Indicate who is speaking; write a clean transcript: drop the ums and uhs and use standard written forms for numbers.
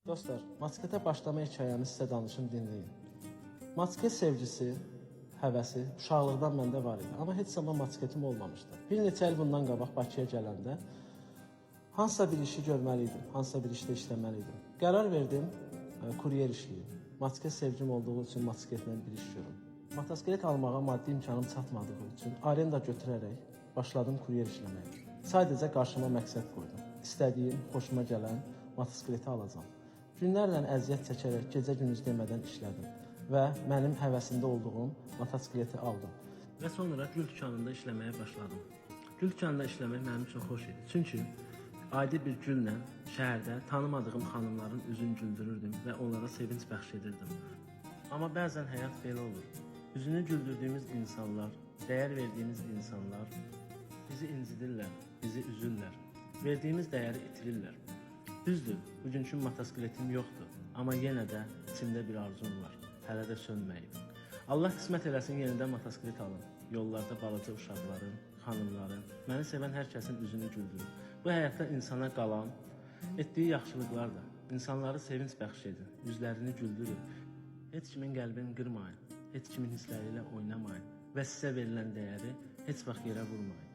Speaker 1: Dostlar, motosikletə başlama hekayəmi sizə danışım, dinləyin. Motosiklet sevgisi, həvəsi uşaqlıqdan məndə var idi, amma heç zaman motosikletim olmamışdı. Bir neçə il bundan qabaq Bakıya gələndə hansısa bir işi görməli idim, hansısa bir işdə işləməli idim. Qərar verdim, kuryer işləyim. Motosiklet sevgim olduğu üçün motosikletlə bir iş görüm. Motosiklet almağa maddi imkanım çatmadığı üçün arenda götürərək başladım kuryer işləməyə. Sadəcə qarşıma məqsəd qoydum. İstədiyim, xoşuma gələn motosikleti alacağam. Günlərlə əziyyət çəkərək gecə-gündüz demədən işlədim və mənim həvəsimdə olduğum motosikleti aldım. Və sonra gül dükanında işləməyə başladım. Gül dükanında işləmək mənim üçün xoş idi. Çünki adi bir güllə şəhərdə tanımadığım xanımların üzünü güldürürdüm və onlara sevinc bəxş edirdim. Amma bəzən həyat belə olur. Üzünü güldürdüyümüz insanlar, dəyər verdiyimiz insanlar bizi incidirlər, bizi üzürlər. Verdiyimiz dəyəri itirirlər. Düzdür, bugünkü motosikletim yoxdur, amma yenə də içimdə bir arzum var. Hələ də sönməyib. Allah qismət eləsin yenidən motosiklet alım. Yollarda balaca uşaqların, xanımların, məni sevən hər kəsin üzünü güldürüm. Bu həyatda insana qalan etdiyi yaxşılıqlardır. İnsanları sevinc bəxş edin, üzlərini güldürün. Heç kimin qəlbini qırmayın, heç kimin hissləri ilə oynamayın və sizə verilən dəyəri heç vaxt yerə vurmayın.